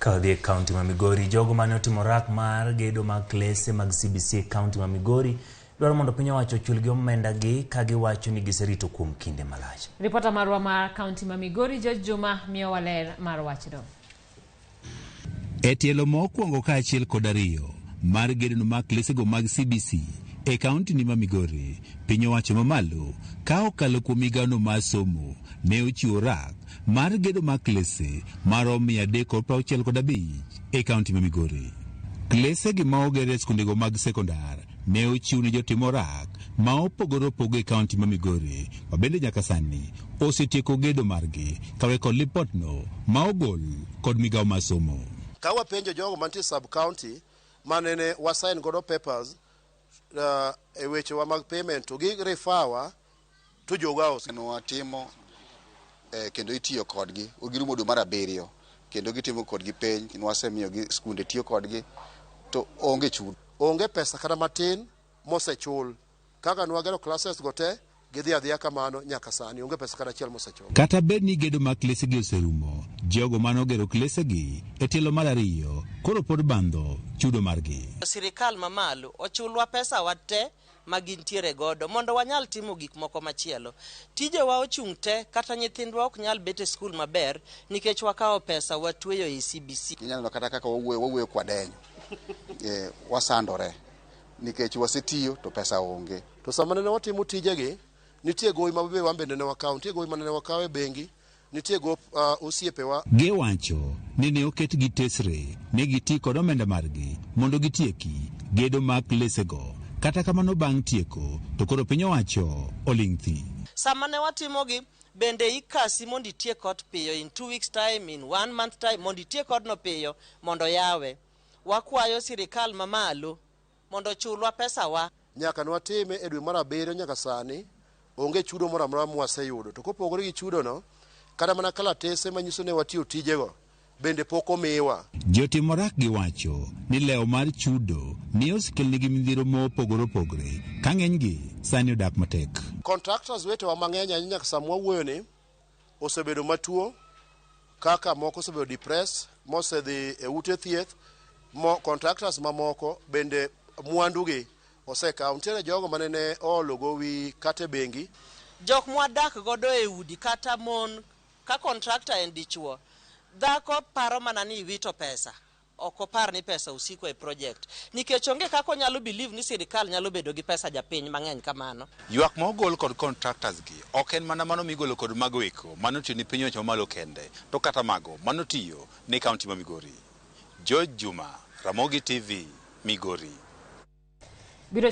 Ka wadhi e kaunti ma Migori, jogo mane otimo rak mar gedo mag klese mag CBC e kaunti ma Migori dwaro mondo piny owacho ochulgi omendagi ka giwacho ni giserito kuom kinde malach. Ripota marwa mar kaunti ma Migori, George Juma, miyowa ler mar wachno. E tielo mokwongo kaachiel kod ariyo mar gedono mag klesego mag CBC e kaunti ni ma Migori, piny owacho mamalo ka okalo kuom migawono mar somo ne ochiwo rak mar gedo mag klese maromo 365 e kaunti ma Migori. Klese gi ma oger e skundego mag sekondar ne ochiw ne jotim orak ma opogore opogore e kaunti ma Migori, ma bende nyaka sani osetieko gedo margi kawe kod lipotno ma ogol kod migawo mar somo. Ka wapenjo jogo mantie sub county manene wasign godo papers e wechewa mag payment to gi refer wa to joga Watimo kendo itiyo kodgi girumo dwe mar abiriyo kendo gitimo kodgi penj nwasemiyogi skunde tiyo kodgi to onge chudo. Onge pesa kata matin mosechul kaka nwagero classes go te gidhi adhiya kamano nyaka sani onge pesa kata achiel mosechul. Kata bed ni gedo mag klesegi oserumo, jogo mane ogero klesegi e tielo mar ariyo koro pod bandho chudo margi. Sirikal mamalo ochulwa pesa wa te ma gintiere godo mondo wanyal timo gik moko machielo. Tijewa ochung' te kata nyithindwa ok nyal bet e skul maber nikech wakawo pesa watweyo e CBC. Inyalo neno kata kaka wawuoyo wawuoyo kwadenyo wasandore nikech wasetiyo to pesa onge. To sama nene watimo tijegi nitie gowi ma be wan bende ne wakawo, nitie gowi ma nene wakawo e bengi, nitie gop osiepewa. Giwacho ni ne oketgi tesre ni giti kod omenda margi mondo gitieki gedo mag klesego. Kata kamano bang' tieko to koro piny owacho oling' thi. Sama ne watimogi bende ikasi mondo itiek ot piyo in 2 weeks time, in 1 month time mondo itiek odno piyo mondo yawe. Wakwayo sirikal mamalo mondo ochulwa pesa wa. Nyaka nwatime e dwe mar abiriyo nyaka sani onge chudo moro amora mwaseyudo. To kopogore gi chudono, kata mana kalatese manyiso ne watiyo tijego bende pok omiwa. Jotim orak giwacho ni lewo mar chudo ne osekelnegi midhiero mopogore opogore ka ng'enygi sani odak matek. Contractors wetewa mang'eny ahinya nyaka sama wawuoyo ni osebedo matuo kaka moko osebedo depressed mosedhi e ute thieth mo contractors mamoko bende mwandugi osekaw. Nitiere jogo manene oolo gowi kata e bengi. Jok mwadak godo e udi kata mon ka contractor en dichuo, dhako paro mana ni iwito pesa, ok opar ni pesa osiko e project nikech onge kaka onyalo believe ni sirikal nyalo bedo gi pesa japiny mang'eny kamano. Ywak ma ogol kod contractors gi ok en mana mano migolo kod mago eko mano tiyo ni piny owacho mamalo kende, to kata mago mano tiyo ne kaunti ma Migori. George Juma, Ramogi TV, Migori. Biro